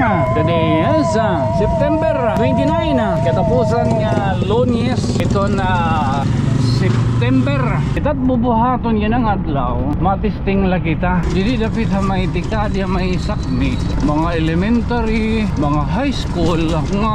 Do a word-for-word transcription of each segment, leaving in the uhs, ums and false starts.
Today is, ah, September twenty-nine, ah, katapusan nga Lunes, ito na September. Ita't bubuhaton yana nga adlaw, matisting la kita. Didi dapit ha may tikadi, ha may sakmi, mga elementary, mga high school, nga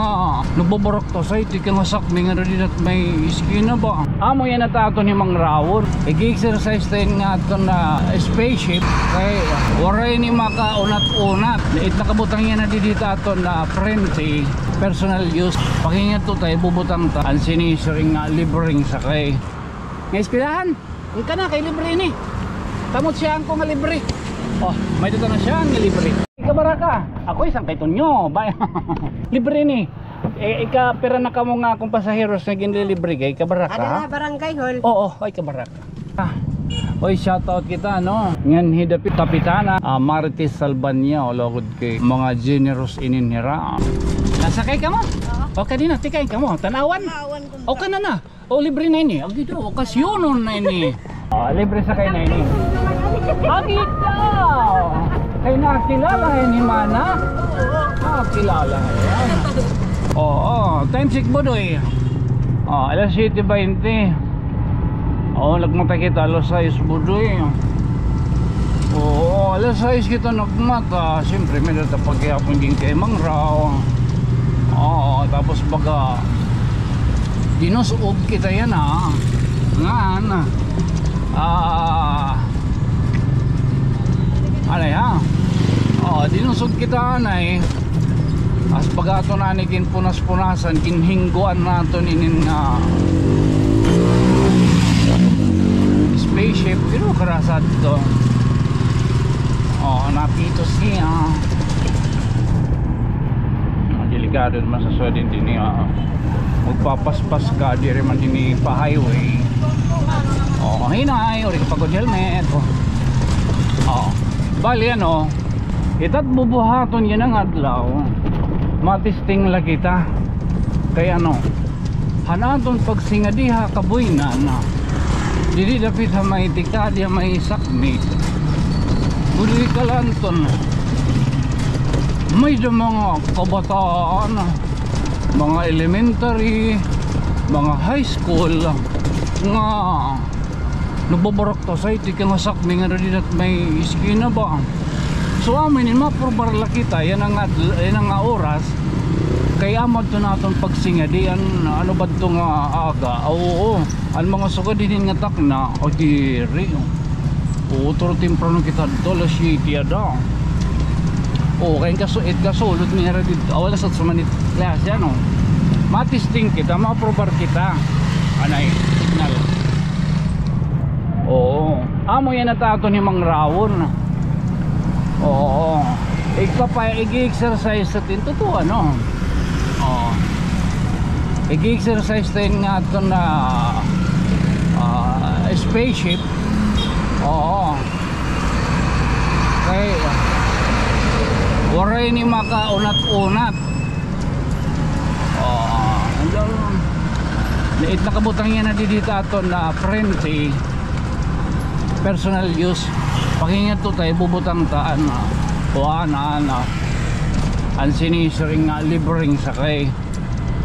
nagbabaraktasay, tikang ha sakmi nga didi ha may eskina ba. Amo yana it aton himangrawon. Ig-exercise ta yana nga aton, ah, spaceship. Kay waray ini makaunat-unat. It nakabutang yana didi ha aton, ah, frente, personal use. Paghingadto ta, ibubutang ta an sinisiring nga libreng sakay. Nga eskwelahan? An kana kay libre ini. Kamot siya an ko nga libre. Oh, may-ada na siya nga libre. Ikabaraka. Ako isang kay Tonyo. Bay. Libre ini. Eh, ika, pira na kamo nga akon pasaheros nga ginlilibre kay ikabaraka, ha? Ada na barangay hall. Oo, ay kabaraka. Ah. Oy, shoutout kita, no? Nganhi dapit Kapitana, ah, Marites Salbaña, o lugod kay mga generous inin hira. Nasakay kamo? Oo. O, kadi na, tikay kamo. Tanawan? Tanawan ko. O, kana na. O, libre na ini. Agi daw, okasyonon na ini. Ah, libre sakay na ini. Agi daw. Kay nakilala ini, mana? Ah, kilala. Oo, time check, Budoy. Ah, alas siyete baynte. Oo, nagmata kita alas sais, Budoy. Oo, alas sais kita nagmata. Siyempre, may-ada ta paghihapon ginkaimangrawon. Oo, tapos baga, dinus-og kita yana, ha. Ngan, ah, anay, ha? Oo, dinus-og kita, anay. As baga aton anay ginpunas-punasan, ginhingguan naton inin nga spaceship, pero karasad to. Oh, napitos niya. Ah, delikado naman sa sudin din niya. Magpapaspas ka, diri man ini pa-highway. Oh, hinay, uri ka pagod helmet. Oh, bali ano, ita't bubuhaton yana nga adlaw, matisting la kita. Kay ano, han aton pagsingadi ha kabuy-an, didi dapit ha may tikadi, ha may sakmi, didi kalanton, may-ada mga kabataan, mga elementary, mga high school, nga nagbabaraktasay, tikang ha sakmi nga didi ha may eskina ba. So, amo ini, maprobar la kita yana nga, yana nga oras, kay amo adto an aton pagsingadi, an, ano ba adto nga aga? Oo, an mga sugad hinin nga takna, o diri. Oo, turo temprano kita adto, alas siyete ada. Oo, kay kasu-, it kasulod niya didto, aw, alas otso man it klase, ano? Matisting kita, maprobar kita. Anay, signal. Oo. Amo yana it aton himangrawon. Oo. Igpapa-, ig-exercise ta hin totoo, ano? Oo. Ig-exercise ta hin nga aton, ah, ah, spaceship. Oo. Kay waray ini makaunat-unat. Oh, it nakabutang yana didi ha aton nga frente, personal use. Paghingadto ta, ibubutang ta an, ah, kuan, an, ah, an sinisiring nga libreng sakay.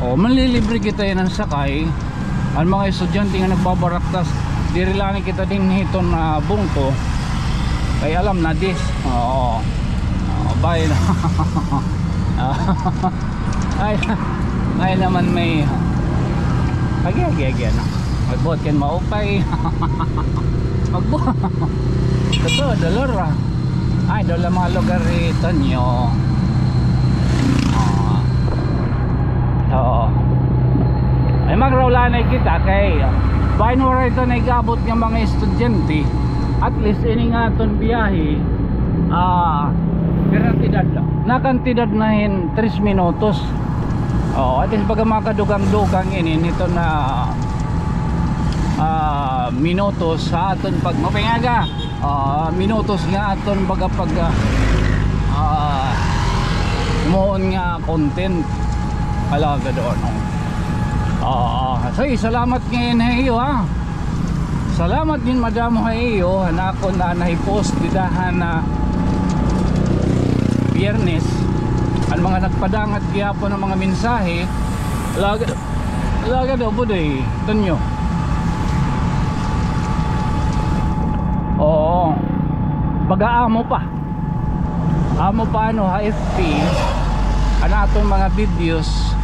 Oh, manlilibre kita yana hin sakay. An mga estudyante nga nagbabaraktas, diri la anay kita dinhi hiton, ah, bungto. Kay alam na, dis. Oo. Oh, bye na. Ay, ay naman may, agi, agi, agi, ano. Magbuhat kan maupay. Magbuhat. Ito, dolor, ah. Ay, daw la mga lugar ito niyo. Ah. Oo. Ay, magrawlanay kita kay, ah, bahin waray ito na igabot nga mga estudyante. At least, ini nga aton biyahe, ah, pira kantidad la. Nakantidad na hin tres minutos. Oo, at least, baga makadugang-dugang ini nito na, ah, minutos sa aton pag-, maupay nga aga. Ah, minutos nga aton baga pag, ah, ah, himuon nga content. Alagad, ano. Ah, sige, salamat ngayon ha iyo, ha. Salamat din madamo ha iyo, han akon na nahipost dida han Biyernes. An mga nagpadangat gihapon han mga mensahe, laga, laga daw, Budoy, Tonyo. Oo. Baga amo pa. Amo pa, ano, ha F B, an aton mga videos,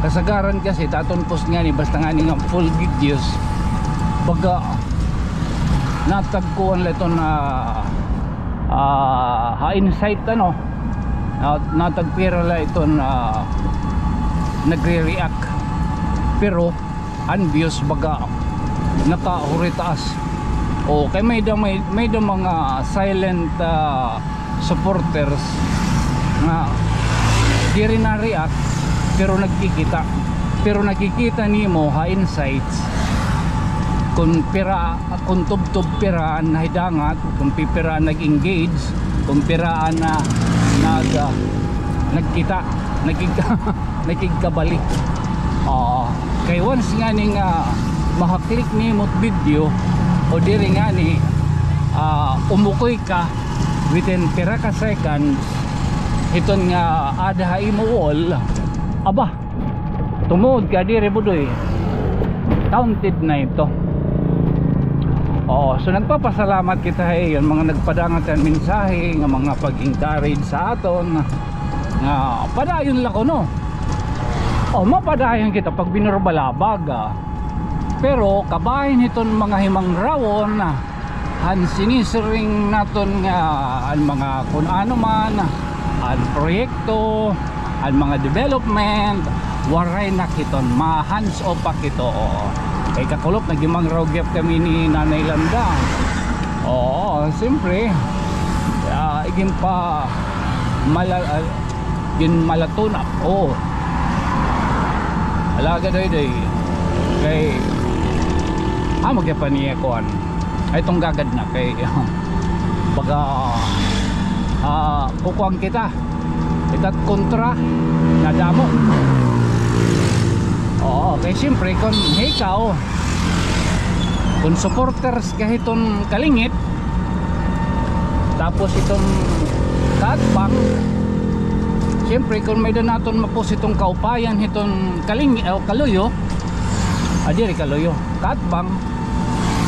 kasagaran kasi, it aton post ngani, basta ngani nga full videos, baga, natag kuan la iton, ah, ah, ha insight, ano, na, natag pira la iton, ah, nagre-react. Pero, an views baga nakahuritaas. O, kay may da, may, may da mga silent, ah, supporters nga diri na-react, pero nagkikita. Pero nakikita nimo ha insights kon pira, kon tubtob pira an nahidangat, kon pipira an nag-engage, kon pira an, ah, nag, ah, nagkita, nagkig-, nakigkabali. Oo. Kay once ngani nga maha-click nimo it video, o diri ngani, ah, umukoy ka within pira ka seconds, hiton nga ada ha imo wall, aba, tumuod ka diri, Budoy. Counted na ito. Oo, so nagpapasalamat kita ha iyo, mga nagpadangat han mensahe, nga mga pag-encourage sa aton. Nga padayon la kuno. O, mapadayon kita pag binurbalabag, ah. Pero kabahin hiton mga himangrawon, ah, han sinisiring naton nga an mga kun ano man, an proyekto, an mga development, waray na hiton, ma-hands off pa hito, oo. Kay kakulop, naghimangraw gihap kami ni Nanay Landa. Oo, siyempre, ah, igin pa mala-, ah, ginmalatunap. Oo. Alagad, Doydoy. Kay, ah, magyapa niya kuan. Ay, iton gagad na kay, baga, ah, kukuan kita. Kita kontra, nadamo. Oo, kay siyempre, kon ikaw, kon supporters ka hiton kalingit, tapos iton kaatbang, siyempre, kon may-ada naton ma-post hiton kaupayan hiton kaling-, o kaluyo, ah, diri kaluyo, kaatbang,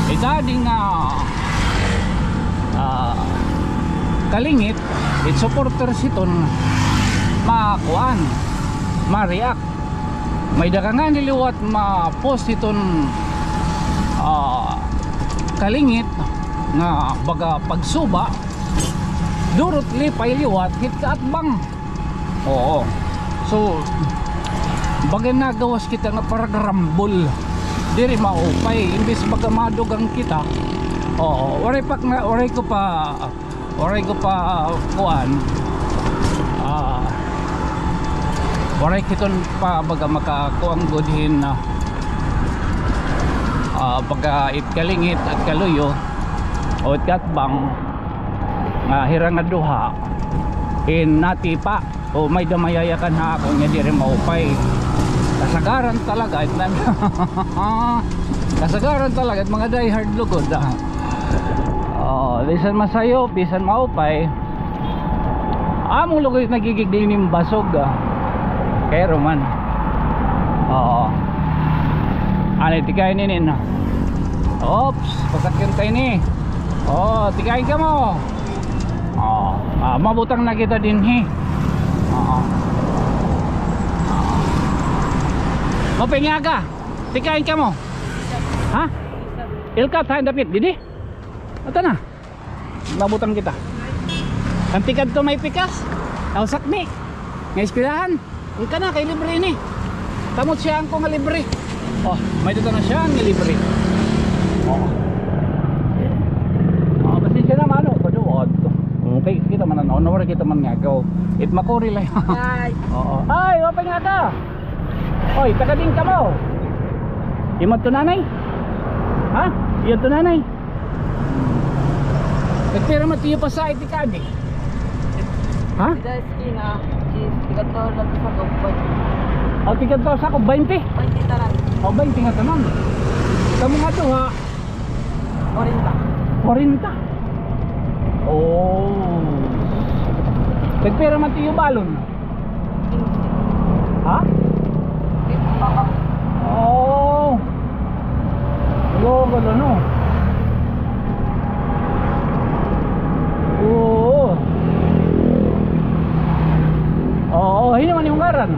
it adi nga, ah, kalingit, it supporters hiton, makuan, ma-react. May-ada ka ngani liwat ma-post hiton, ah, kalingit nga baga pagsuba, durot lipay liwat hit kaatbang. Oo. So, baga nagawas kita nga paragrambol. Diri maupay, imbis baga madugang kita. Oo, waray pa nga, waray ko pa Waray ko pa, ah, kuan. Ah, waray hiton pa baga makakuan gud hin, ah, ah, baga it kalingit at kaluyo o it kaatbang nga hira nga duha in natipa. O, may-ada mayayakan ha akon nga diri maupay. Kasagaran talaga it nan-, kasagaran talaga it mga diehard lugod, ah. O, bisan masayo, bisan maupay, amo lugod nagigigli nin basog, ah. Kay Roman. Oo. Ano, tikay ninin, ah. Oops, pasakyan tayo ni. O, tikay kamo. Oo. Ah, mabutang na kita dinhi. Oo. Maupay nga aga. Tikain kamo. Ha? Ilkat ha, dapit didi. Ata na. Mabutang kita. An tikadto may pikas. Aw, sakmi. Nga eskwelahan. An kana kay libre ini. Kamot siya an ko nga libre. O, may-ada na siya nga libre. O. O, pasensya na, mano, paduot. Okay, kita man, ano, wala kita man ngagaw. It makuri la. Ay. Oo. Ay, maupay nga aga. Oy, taga diin kamo? Imo adto nanay? Ha? Iyo adto nanay? Nagpira man it iyo pasahe tikadi? Ha? Dida eskina, is tikadto la ha sakop, baynte. O, tikadto ha sakop, baynte? Baynte tanan. O, baynte nga tanan. Kamo nga duha? Kwarenta. Kwarenta? O. Nagpira man it iyo balon? Ha? Oo. Local, ano? Oo. Oo, hin-o man im ngaran?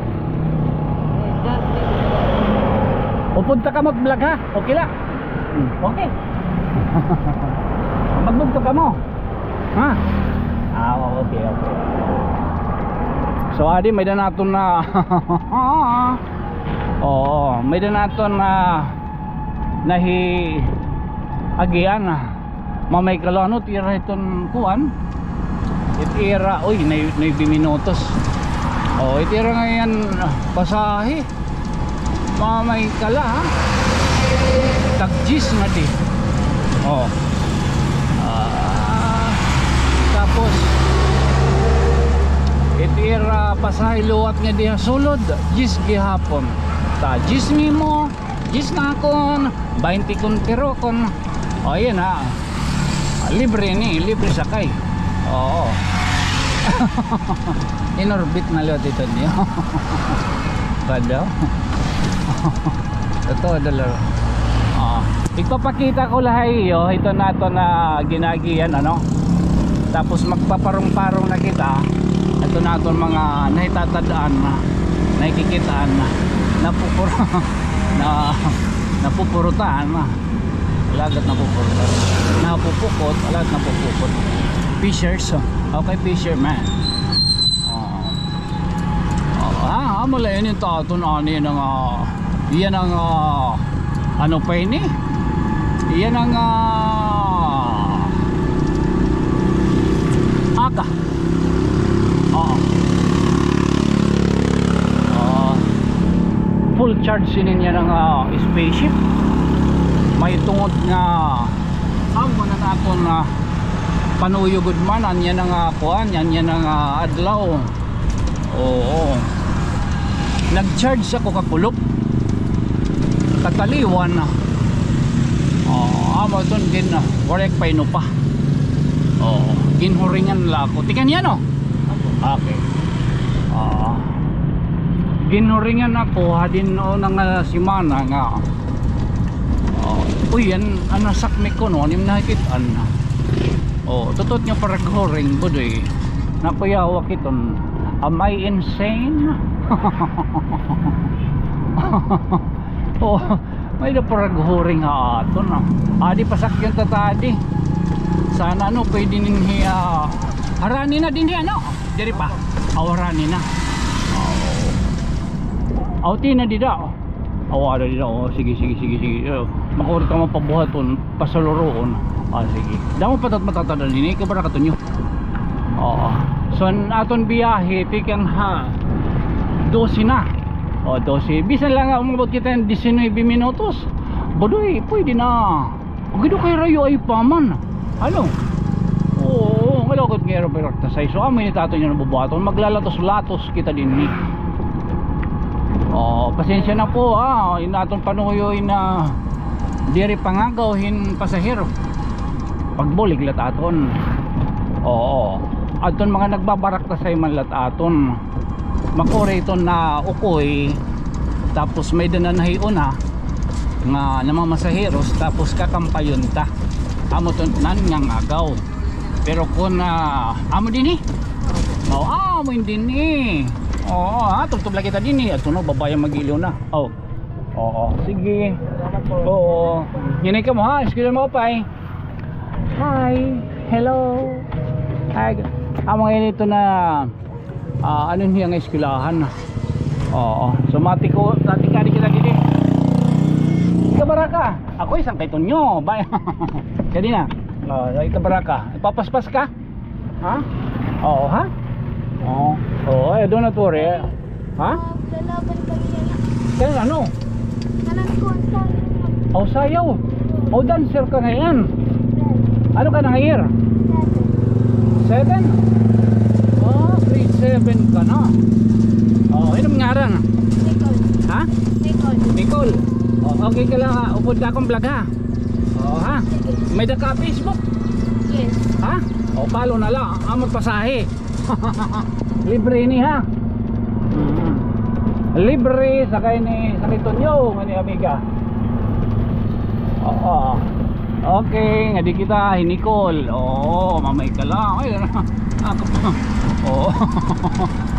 Upod ta kamo vlog, ha? Okay la? Hmm, okay. Magbugto kamo. Ha? Ah, okay, okay. So, adi, may-ada naton na, oo, may-ada naton na nahiagian na. Mamay kalaw, ano, it ira hiton kuan. It ira, uy, nuebe minutos. Oh, it ira ngay-an, ah, pasahe. Mamay kalaw, ha? Tag-diyes ngadi. Oh. Ah, tapos, it ira pasahe liwat ngadi ha sulod, diyes gihapon. Ta, diyes nimo, diyes nga akon, baynte kon tirokon. O, yana. Ah, libre ini, libre sakay. Oo. Inorbit na liwat ito niyo. Kada. Totoo, dala. Ah, ipapakita ko la ha iyo, ito naton na gin-agian, ano? Tapos magpaparong-parong na kita. Ito naton mga nahitatad-an na, nakikit-an na, napupur-, na, napupurutan na. Alagad napupukot. Napupukot, alagad napupukot. Fishers, oh. Okay, fisherman. Oo. Oo, ah, amo la ini it aton ani nga, ah, yana nga, ah, ano pa ini? Yana nga, ah, aka. Oo. Ah, full charge ini yana nga, ah, spaceship. Mahitungod nga amo na an aton, ah, panuyo gud man, an yana nga kuan, an yana nga adlaw. Oo. Nag-charge ako kakulop. Kataliwan na. Oo, amo iton gin-, ah, waray ak painupa. Oo, ginhuringan la ako. Tikang yana, no? Okay. Ah. Ginhuringan ako ha dinhi una nga semana nga, ah, uy, an, an nasakmik ko, no, an im nakikit-an. Oh, tutot nga paraghuring, Budoy. Nakuyawa ak iton. Am I insane? Oh, may-ada paraghuring ha aton, ah. Adi, pasakyan ta ta adi. Sana, ano, pwede dinhi, ah, harani na dinhi, ano? Diri pa. Aw, harani na. Aw, ti na dida. Aw, ada dida. Oh, sige, sige, sige, sige. Oh, makuri ka man pabuhaton, pasaluroon. Ah, sige. Damo pa tat matatad-an dinhi, kabaraka tunyo. Oo. So, an aton biyahe, tikang ha dose na. O, dose. Bisan la nga umabot kita hin disinuybe minutos. Budoy, pwede na. Agido kay rayo ay pa man. Ano? Oo, ngalakot nga ira, pero ta say. So, amo ini it aton nga bubuhaton. Maglalatos-latos kita dinhi. Oo, pasensya na po, ha. In aton panuyo in, ah, diri pangagaw hin pasahero. Pagbulig la it aton. Oo. Adton mga nagbabaraktasay man la it aton. Makuri iton na ukoy, tapos may-ada na nahiuna nga namamasaheros, tapos kakampayon ta. Amo iton nan nga ngagaw. Pero kon, ah, amo dinhi? Oo, amo dinhi. Oo, ha, tubtob la kita dinhi. Adto na, babay an mag-iliw na. Oh. Oo, sige. Oo. Hinay kamo, ha, eskwela mo, pay. Hi. Hello. Hi. Amo ngay-an ito na, ah, ano niya nga eskwelahan. Oo. So, matiko, tatikari kita didi. Ikabaraka. Ako isang kay Tonyo. Bay. Kadi na. Oh, ikabaraka. Ipapaspas ka? Ha? Oo, ha? Oo. Oo, eh, do not worry. Ha? Ah, lalaban kami yana. Kay ano? Kanan ko, sayaw. Oh, sayaw. Oh, dancer ka ngay-an. Ano ka na nga year? Seven. Seven? Oh, grade seven ka na. Oh, hin-o im ngaran? Nicole. Ha? Nicole. Nicole. Oh, okay ka la, ha? Upod ka akon vlog, ha? Oh, ha? Sige. May-ada ka Facebook? Yes. Ha? Oh, follow na la. Ah, magpasahe. Libre ini, ha? Mm. Libre sakay ni, sakay Tonyo, nga ni amiga. Oo. Okay, nga di kita hinikol. Oo, mamay ka lang. Ay, ano? Ako pa. Oo.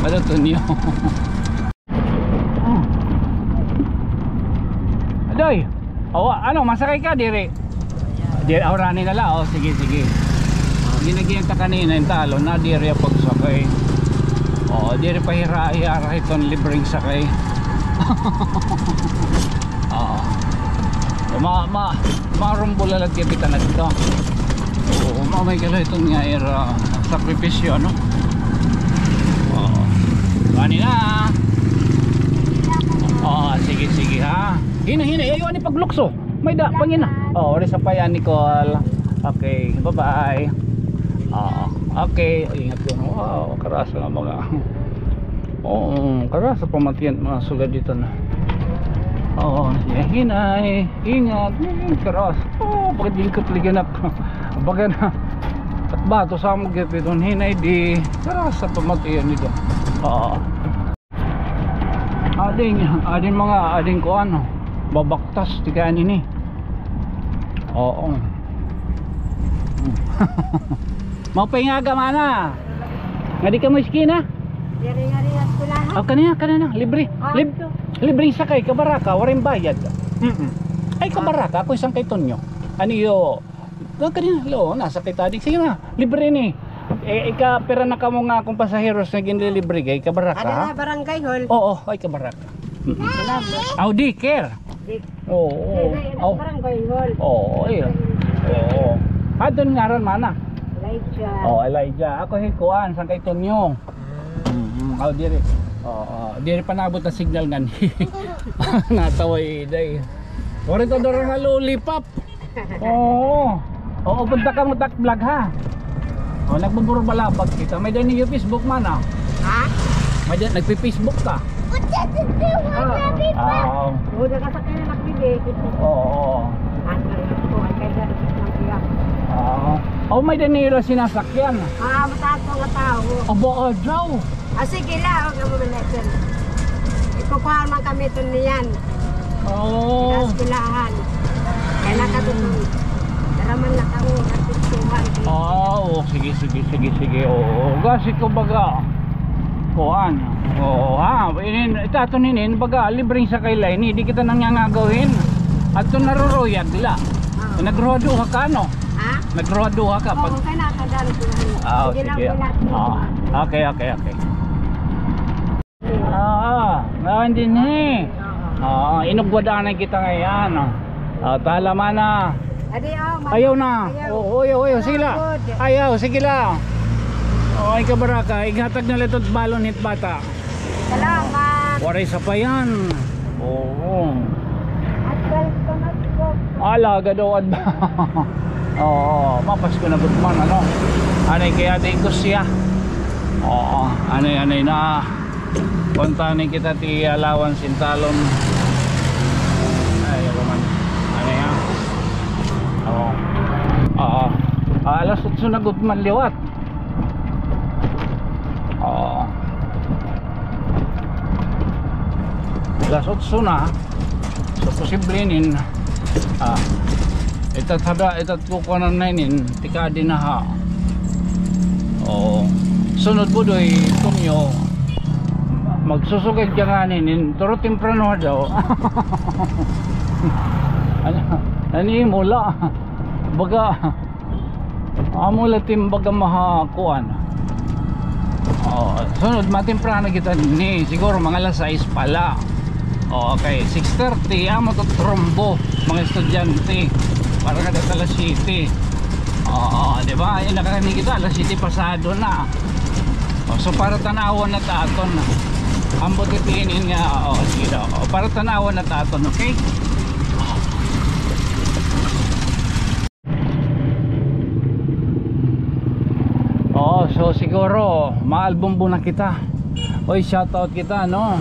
Ano, Tonyo? Adoy. O, ano, masakay ka, diri? Di, aw, rani na la. O, sige, sige. O, ginagiyan ta kanina hin talon na diri pagsakay. O, diri pa hira-, hira hiton libreng sakay. Oo. Ma, ma, marumbol la gihapon kita ngadto. Oo, mamay ka la hiton nga ira sakripisyo, ano? Oo. Rani na. Oo, sige, sige, ha. Hina, hina, ayaw ni paglukso. May da, pangina. O, waray sapayan, Nicole. Okay, bye-bye. Oo, okay, ingat ko. Wow, karasa nga mga. Oo, karasa pamatian mga sugad dito na. Oo, sige, hinay, ingat, mm, karasa. O, baga di ko paliganak. Baga na. At bato sa mo gito, hinay di. Karasa pamatian dito. Oo. Ading, ading mga, ading kuan, babaktas, tikang ini. Oo. Maupay nga aga, mana. Nga di kamo eskina? Diri nga rin at kulahan. O, kanina, kanina, libre. Ah, lib-, ito. Libreng sakay, kabaraka, waray bayad. Mm-mm. Ay, kabaraka, ako isang kay Tonyo. Ano yo? Kanina, lo, nasa kay Tadig. Sige na, libre ni. Eh, ika, pira na kamo nga akong pasaheros nga ginlilibre kay kabaraka, ha? Ada na barangay hall. Oo, ay kabaraka. Mm. Salamat. Aw, daycare. Di-, Oo, oo. Di-, di-, Aw. Barangay hall. Oo, ay. Oo. Adto ngaran, mana? Elijah. O, Elijah. Ako hi kuan, sang kay Tonyo. Mm, aw, diri. Oo, diri pa naabot an signal ngani. Nataway, day. Waray ta dara nga lollipop. Oo. Oo, punta ka mo tak vlog, ha. O, nagbuburubalabag kita. May-ada niyo Facebook, mana? Ha? May-ada, nagpi-Facebook ka? Ah, ah. Oo, daga sa kanya nagbibigay. Oo, oo. Ano, ano, ano, ano, ano, ano. Oo. O, may-ada niyo sinasakyan. Ah, mataas mga tao. Aba, adaw. Ah, sige la, huwag ka muna natin. Ikukuha man kami ito niyan. Oo. Eskwelahan. Kaya nakatutun. Dara man na kamo, natutsuhan. Ah, o, sige, sige, sige, sige. Oo, gasi ko baga. Kuan. Oo, ha, inin, ita aton inin, baga, libreng sakay la ini, di kita nangangagaw hin. Adto naruruyag la. Ah. Nagruhaduha ka, no? Ha? Nagruhaduha ka pag Oo, kaya nakadaan ko. Ah, sige. Ah, okay, okay, okay. Ah, naman din, eh. Oo, inugwad anay kita ngayon, oh. Ah, tala man na. Adi, oh, ma-, Ayaw na. Ayaw. Oo, ayaw, ayaw. Sige la. Good. Ayaw, sige la. O, ay kabaraka, ighatag na la ito balon hit bata. Salamat. Waray sapayan. Oo. At welcome, at welcome. Ala, gadaw, ad-, oo, mapasko na gud man, ano? Anay kay Ate Ikusia. Oo, anay, anay na. Punta ni kita ti Alawan, Sintalon. Ay, ano man. Ano yan? Oo. Oo. Ah, alas otso na gud man liwat. Oo. Alas otso na. So, posible inin, ah, itatada, itat kukuanan na inin, tikadi na ha. Oo. Sunod, Budoy, Tonyo, magsusugad ka ngani inin, turo temprano ha daw. Ano, nanimo la. Baga, Amo la tim baga maha kuan. O, sunod, matemprano kita ni, siguro mga alas sais pa la. O, okay, six thirty, amo to trombo, mga estudyante. Para nga alas siyete. Oo, di ba? Ay, nakakani kita, alas siyete pasado na. O, so, para tan-awon na ta aton. Ambot ipinin nga, o, sige daw. O, para tan-awon na ta aton, okay? Oo, so siguro maalbumbo na kita. Oy, shoutout kita, no?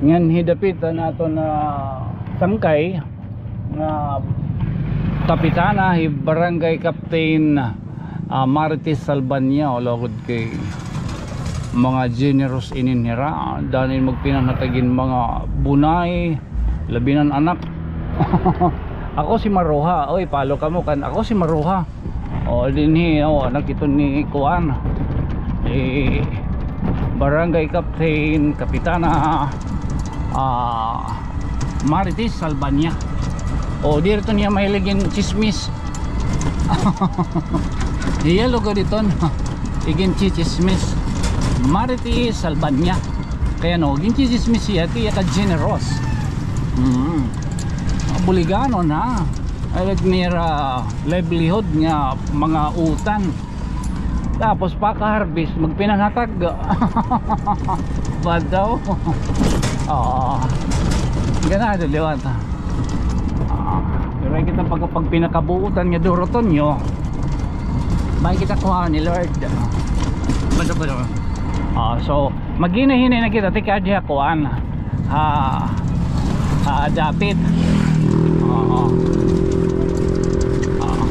Ngan hi dapit an aton sangkay nga kapitana, hi Barangay Captain, ah, Marites Salbaña, o lugod kay Mga generous inin hira, dani magpinanhatag hin mga bunay, labi na an anak. Ako si Maruha, oy, follow kamo kan, ako si Maruha. O, dinhi, o, nakita ni kuan, ni Barangay Captain, Kapitana, ah, Marites Salbanya. O, diri to niya mahilig hin chismis. Iya lugod iton. Iginchichismis. Marites Salbanya. Kay ano, ginchichismis hiya, kay iya ka generous. Mm. Buliganon, ha? Ay, like, nira livelihood nga mga utan. Tapos paka-harvest, magpinanhatag. Bad daw. Oo. Ganado liwat. Ah, pero ay kita pagka, pag pinakabuutan nga duro, Tonyo, may kita kuha ni Lord. Bado, bado. Ah, so, maghinay-hinay na kita, tikang diha kuan. Ah, ah, dapit. Oo. Oo.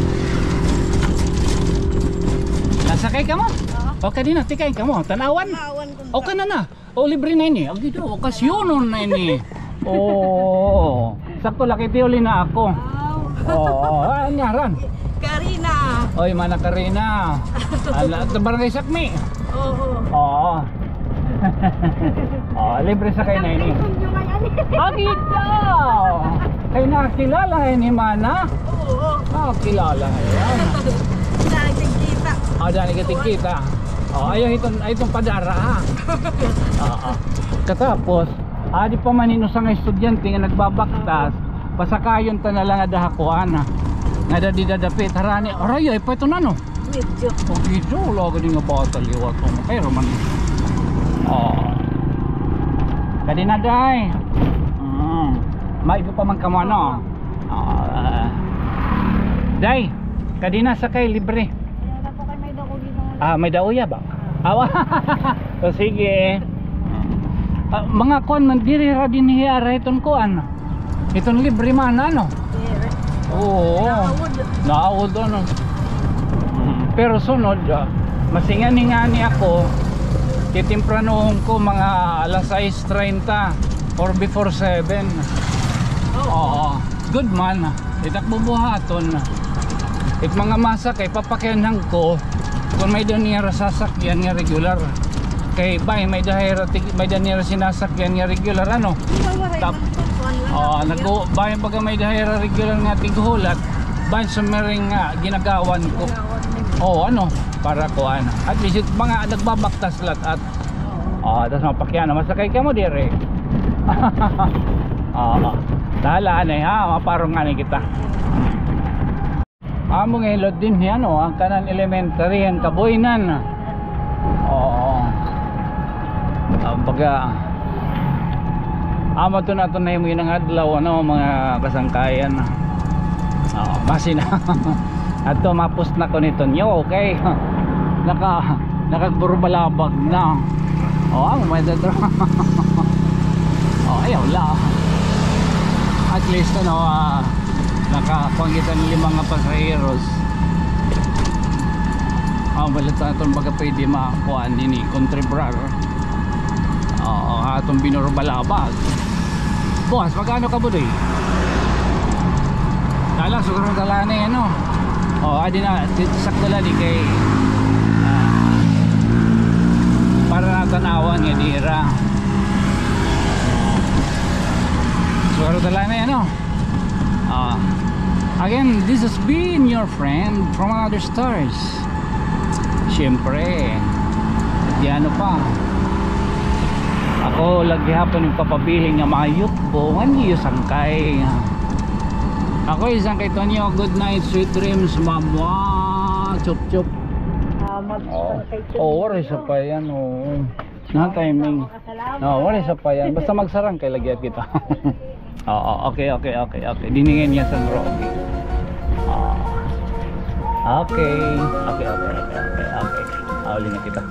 Nasakay kamo? Oo. O, kadina, tikang kamo. Tan-awan? Tan-awan ko. O, kana na. O, libre na ini. Agi daw, okasyonon na ini. Oo. Sakto la kay tiuli na ako. Wow. Oo. Ah, ngaran? Karina. Oy, Mana Karina. Ala, ta Barangay Sakmi. Oo. Oo. Oh, libre sakay na ini. Agi daw. Kay nakilala na ini, Mana. Oo. Ah, kilala na yan. Dali kita. Ah, dali kita kita. Oh, ayaw iton, ay, iton padara, ha? Oo. Katapos, adi pa man hin usa nga estudyante nga nagbabaktas, pasakayon ta na la ngada ha kuan, ha. Ngada dida dapit, harani, aray, ay pa iton ano? Medyo. Pag ito, wala ka din nga bata liwat mo. Pero man, oh. Kadina, day. Mm. May iba pa man kamo, ano? Ah, day, kadina sakay libre. Wala po kay may dako dito. Ah, may daoya ba? Awa. O, sige. Ah, mga kuan man, diri ra dinhi ara iton kuan. Iton libre man, ano? Diri. Oo. Naawod. Naawod, ano? Mm, pero sunod, ah, masingani-ngani ako, titimpranohon ko mga alas sais treinta or before seven. Oo. Oo. Good man. It ak bubuhaton. It mga masakay, papakianhan ko kon may-ada nira sasakyan nga regular. Kay bay, may-ada hira tig-, may-ada nira sinasakyan nga regular, ano? Tap-, oh, nag-, bay, baga may-ada hira regular nga tighulat, bay, sumiring nga ginagawan ko. Oo, ano, para kuan. At least, it mga nagbabaktas la at, oh, tas mapakiana, masakay kamo diri. Oo. Dalan, eh, ha, maparong ngani kita. Amo nga hilot dinhi, ano, an kanan elementary, an Kaboynan. Oo. Ah, baga, amo to naton nahimo ini nga adlaw, ano, mga kasangkayan. Oo, basi na. Adto, ma-post na ko ni Tonyo, okay? Naka-, nakagburbalabag na. Oh, may dadro. Oh, ayaw la. At least, ano, ah, nakakuan kita hin lima nga pasaheros. Ah, balit sa aton baga pwede makuan ini, kontribrar. Oo, aton binurbalabag. Boss, magkano ka, Budoy? Dala, siguro dala na yan, no? Oh, adi na, di-, sakto la di kay, ah, para natan-awan nga dira. Siguro dala na yan, no? Ah, again, this has been your friend from another stars. Siyempre, di ano pa. Ako la gihapon it papabilin nga mga yutbo, ngan iyo sangkay. Ako isang kay Tonyo, good night, sweet dreams, mamwa, chup chup. Salamat. Oh. Sangkay, chup. Oh, waray sa pa yan, oh. Na timing. Salamat. Oh, waray sa pa yan. Basta magsarangkay la gihap kita. Oo, okay, okay, okay, okay. Dinhi ngay-an niya sa Rocky. Oo. Okay. Okay, okay, okay, okay, okay. Ah, uli na kita.